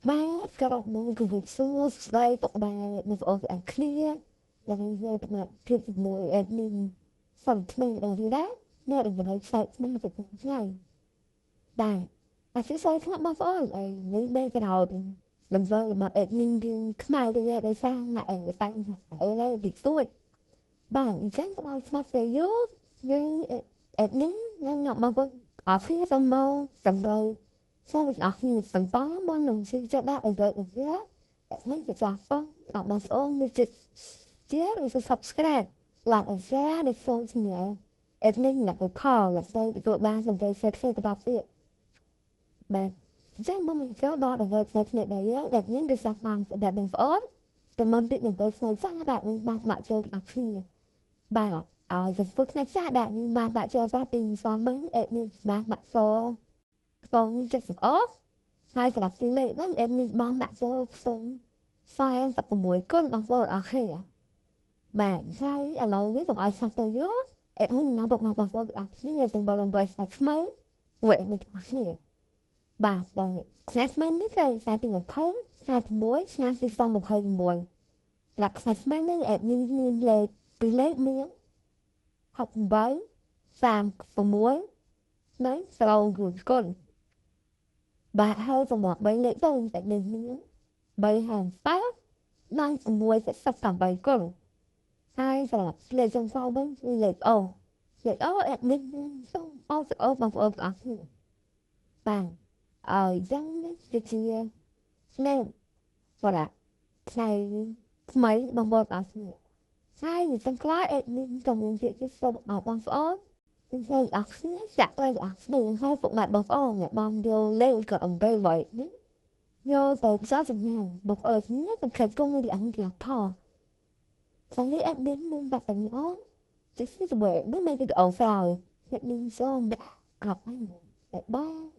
បាទក៏មកគូសួស្ដីពុកម៉ែបងប្អូនទាំងគ្នាយ៉ាងយើងមកជួបជាមួយ admin សំថ្មីដល់នេះដែរអ្នកនឹងឲ្យខ្សែថ្មីទៅថ្ងៃដែរអាស៊ីសយខ្លះបងប្អូនអីនេះបែរក្រោយលំវើមក admin យើងខ្មែរទៅដោយសារណាអីតាំងអីឡើយពីទួចបាទអញ្ចឹងកុំឲ្យស្មាត់ទៅយូរយើង admin នឹងមកបងអរគ្នាទៅមកសម្រាប់សូមអរគ្នាបន្តមកនឹងជិះចិត្តដល់អីទៅវាមិនจะចាស់ផងអត់បងប្អូនមានចិត្តជាឬ subscribe like and share ในសូមជំរាប admin អ្នកខលទៅទទួលបានសម្ដីសេតសេតបន្តទៀតបាទអញ្ចឹងមកមិនចូលដល់ដល់ផ្សេងគ្នាដែរយើងដែលមានដូចសាបានដែលបងប្អូនតែមកតិចនឹងទៅស្នេហ៍ចាស់ដែលមានបានមកចូលដល់គ្នាបាទឲ្យចំពោះផ្នែកចាស់ដែលមានបានបាក់ចូលបាទពីសំមឹង admin បានបាក់សូខ្ពងចិត្តអូហើយសម្រាប់ទីលេខហ្នឹង admin បានដាក់ចូលខ្ពង46គុណបងប្អូនអរគ្នាបាទហើយឥឡូវនេះកុំឲ្យសាស់ទៅយូរ admin ណាបងប្អូនអរគ្នាទាំងបងប្អូនស្អាតថ្មីវិញនេះអរគ្នាបាទបងខ្សែស្មាននេះគឺខ្សែទី20ខ្សែ6ឆ្នាំ2026លក្ខខ្សែស្មាននេះ admin មានលេខពីលេខមាន68 36និងស្រោគូគុណបាទហើយសម្រាប់3លេខទៅតែនឹងមាន3 57និង6 78គុណហើយសម្រាប់លេខចុងក្រោយវិញគឺលេខអូលេខអូ admin សូមអរអូបងប្អូនទាំងអស់គ្នាបាទឲ្យយ៉ាងនេះជាលេខសម្រាប់ថ្ងៃថ្មីបងប្អូនទាំងអស់គ្នាហើយចុងក្រោយ admin ក៏មានជាសូមអរបងប្អូនខ្ញុំអរគ្នាចាក់ទៅអរគ្នាហើយពុកម៉ែបងប្អូនអ្នកបងយកលេខក៏អំពើໄວនេះយកទៅផ្សារចំណាបងប្អូននេះក៏ខិតគុំនេះអង្គគេថខាងនេះ admin មានបាក់ទាំងអស់ This is where នេះមានវីដេអូក្រោយ admin សូមដាក់អបហើយបាយបាយ។